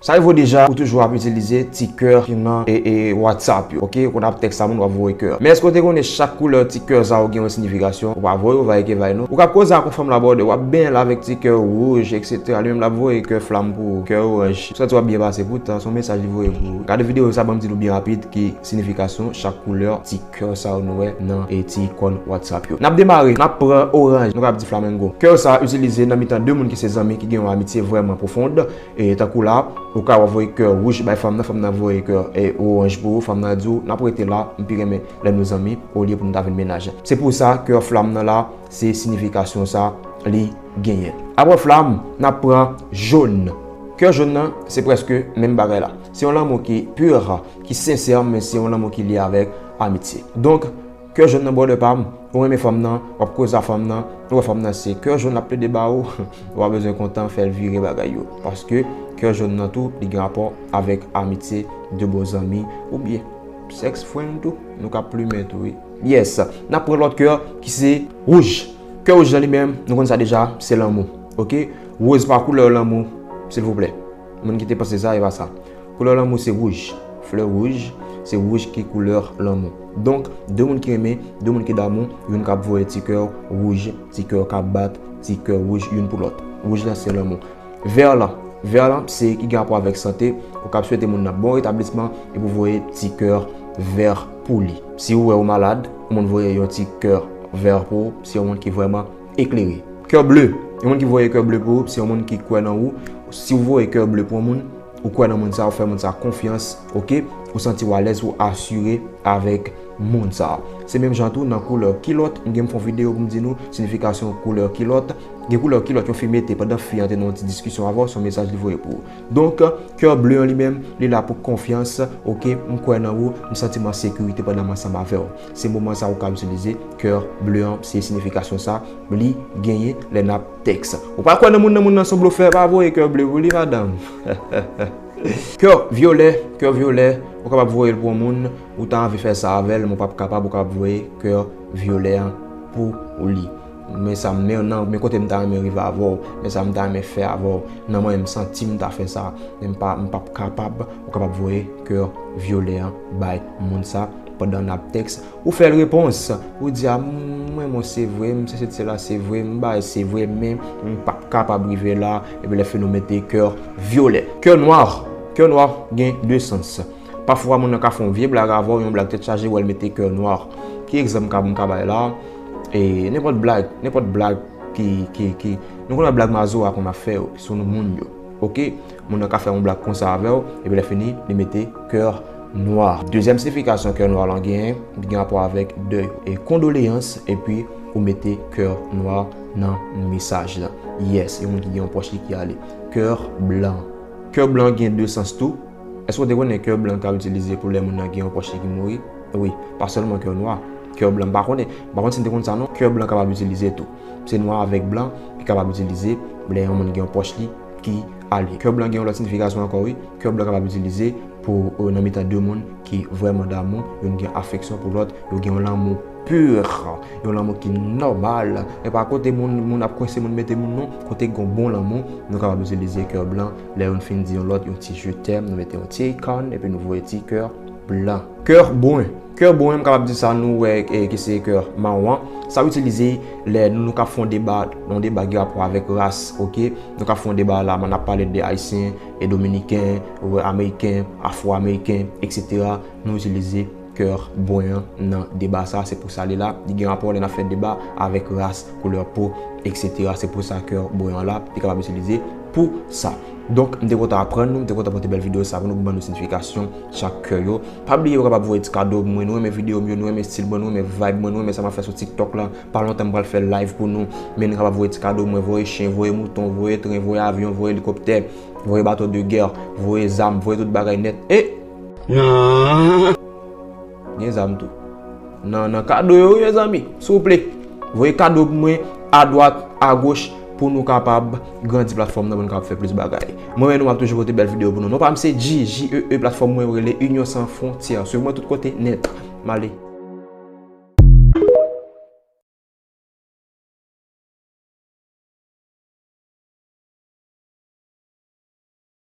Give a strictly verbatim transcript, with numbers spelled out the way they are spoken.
Sa rive w deja ou toujou ap itilize ti kè ki nan e, e, WhatsApp yo, oke? Ou konn ap tèks a moun, w ap voye kè. Men èske w te konnen chak koulè ti kè sa yo gen yon sinifikasyon? Ou pa voye, ou va eke vay nou. Ou ka ap koze ak yon fanm la bòdè, w ap benyen l avèk ti kè wouj, etsetera. Li menm l ap voye kè flam pou ou, kè oranj. Ou santi w ap byen pase, poutan se yon mesaj li voye pou ou. Gade videyo sa, ban m di nou byen rapid ki sinifikasyon chak koulè ti kè sa yo nou wè nan, e, ti ikòn WhatsApp yo. N ap demare, n ap pran oranj, nou ka ap di flamengo. Kè sa itilize nan mitan de moun ki se zanmi, ki gen yon amitye vrèman pwofond. E tankou la, ou ka voye kè wouj bay fanm nan, fanm nan voye kè, e, oranj pou ou, fanm nan di w, "N ap rete la, m pi renmen lè nou zanmi, olye pou nou ta vin mennaj." Se pou sa, kè flam nan la, se sinifikasyon sa li genyen. Apre flam, n ap pran jòn. Kè jòn nan, se prèske menm bagay la. Se yon lanmou ki pur, ki sensè, men se yon lanmou ki lye avèk amitye. Donk, kè jòn nan, brother pa m, ou renmen fanm nan, w ap koze a fanm nan, ou wè fanm nan se kè jòn l ap plede ba ou, ou pa bezwen kontan, fè l vire bagay yo. Paske kè jòn nan tou, li gen rapò avèk amitye, de bon zanmi, oubyen sex friend tou, nou ka plimen tou, wi. Yes, n ap pran lòt kè ki se wouj. Kè wouj lan li menm, nou konn sa deja, se lanmou. Oke? Woz pa koulè lanmou, silvouplè. Moun ki te panse sa, e pa sa. Koulè lanmou se wouj. Flè wouj, se wouj ki koulè lanmou. Donk, de moun ki renmen, de moun ki damou, youn k ap voye ti kè wouj, ti kè k ap bat, ti kè wouj youn pou lòt. Wouj la se lanmou. Vè lan, vè lan se ki gen rapò avèk sante, ou k ap swete moun nan bon retablisman epi w voye ti kè vè pou li. Si w wè ou malad, yon moun voye yon ti kè vè pou ou, se yon moun ki vrèman eklere. Kè ble, yon moun ki voye kè ble pou ou, se yon moun ki kwè nan ou. Si w voye kè ble pou yon moun, ou kwè nan moun sa, ou fè moun sa konfyans, oke? Ou santi w alèz, ou asire avèk moun sa. Se menm jan tou nan koulè kilòt, m gen m fè yon videyo pou m di nou sinifikasyon koulè kilòt. Gen koulè kilòt yon fi mete pandan fi an te nan yon ti diskisyon avè w, se yon mesaj li voye pou ou. Donk, kè ble an li menm, li la pou konfyans, oke, m kwè nan ou, m santi m an sekirite pandan m ansanm avè w. Se moman sa ou ka itilize kè ble an, se sinifikasyon sa li genyen lè n ap tèks. Ou pa kwè nan moun nan, moun nan se yon blofè, pa voye kè ble pou li, madanm. Kè vyolè, kè vyolè, ou kapab voye l pou yon moun, ou ta anvi fè sa avè l, men w p ap kapab, ou kapab voye kè vyolè an pou li. Men sa m, men nan, men kote m ta renmen rive avè w, men sa m ta renmen fè avè w. Nan mwen, m santi m ta fè sa, men m pa, m p ap kapab, ou kapab voye kè vyolè an bay moun sa pandan n ap tèks. Ou fè l repons, ou di a, "M, mwen, mwen, se vre, m, se, se, se la, se vre, m bay, se vre, men m p ap kapab rive la," epi lè fini ou mete kè vyolè. Kè nwa, kè nwa gen de sans. Pafwa, moun nan ka fè yon vye blag avè w, yon blag tèt chaje, w al mete kè nwa. Ki egzanp ka, m ka bay la? E, nenpòt blag, nenpòt blag ki, ki, ki, nou konnen blag mazo a konn ap fè yo, sou nou moun yo. Oke? Moun nan ka fè yon blag konsa avè w, epi lè fini, li mete kè nwa. Dezyèm siyifikasyon kè nwa lan genyen, li gen rapò avèk dèy e kondoleyans, epi ou mete kè nwa nan mesaj lan. Yes, yon moun ki gen yon pwòch li ki ale. Kè blan. Kè blan gen de sans tou. Èske w te konnen kè blan ka itilize pou lè moun nan gen yon pwòch li ki mouri? Wi, pa sèlman kè nwa. Kè blan, m pa konnen, m pa konn si n te konn sa non. Kè blan kapab itilize tou. Se nwa avèk blan ki kapab itilize lè yon moun gen yon pwòch li ki ale. Kè blan gen yon lòt siyifikasyon ankò, wi. Kè blan kapab itilize pou, euh, nan mitan de moun ki vrèman damou, youn gen afeksyon pou lòt, yo gen yon lanmou pur, yon lanmou ki nòmal. E pa kote moun, moun ap kwense moun, mete moun non, kote gen bon lanmou, nou kapab itilize kè blan. Lè youn fin di yon lòt yon ti je t'aime, nou mete yon ti ikòn, epi nou voye ti kè blan. Kè bwen. Kè bwen, m kapab di sa, nou wè, e, ki se kè mawon an. Sa w itilize lè nou, nou ka fè yon deba, yon deba ki gen rapò avèk ras, oke? Nou ka fè yon deba la, n ap pale de Ayisyen, e Dominiken, ou Ameriken, Afwo-Ameriken, etsetera. Nou itilize kè bwen an nan deba sa, se pou sa li la. Li gen rapò lè n ap fè deba avèk ras, koulè po, etsetera. Se pou sa kè bwen an la, li kapab itilize pou sa. Donk, m te kontan aprann nou, m te kontan pote bèl videyo sa pou nou, pou ban nou siyifikasyon chak kè yo. Pa bliye, ou kapab voye ti kado pou mwen, nou renmen videyo m yo, nou renmen estil mwen, nou renmen vibe mwen, nou renmen sa m ap fè sou TikTok la. Pa lontan m pral fè live pou nou, men nou kapab voye ti kado pou mwen, voye chen, voye mouton, voye tren, voye avyon, voye elikoptè, voye bato de gè, voye zam, voye tout bagay nèt. E! Nan! Gen zam tou. Nan, nan kado yo, wi, mezanmi. Souple, voye kado pou mwen, adwat, agoch, pou nou kapab grandi platfòm nan, pou nou kapab fè plis bagay. Mwen menm, nou ap toujou pote bèl videyo pou nou. Non pa m se G, G E E, platfòm mwen yo rele Union Sans Frontières. Swiv mwen tout kote nèt. M ale.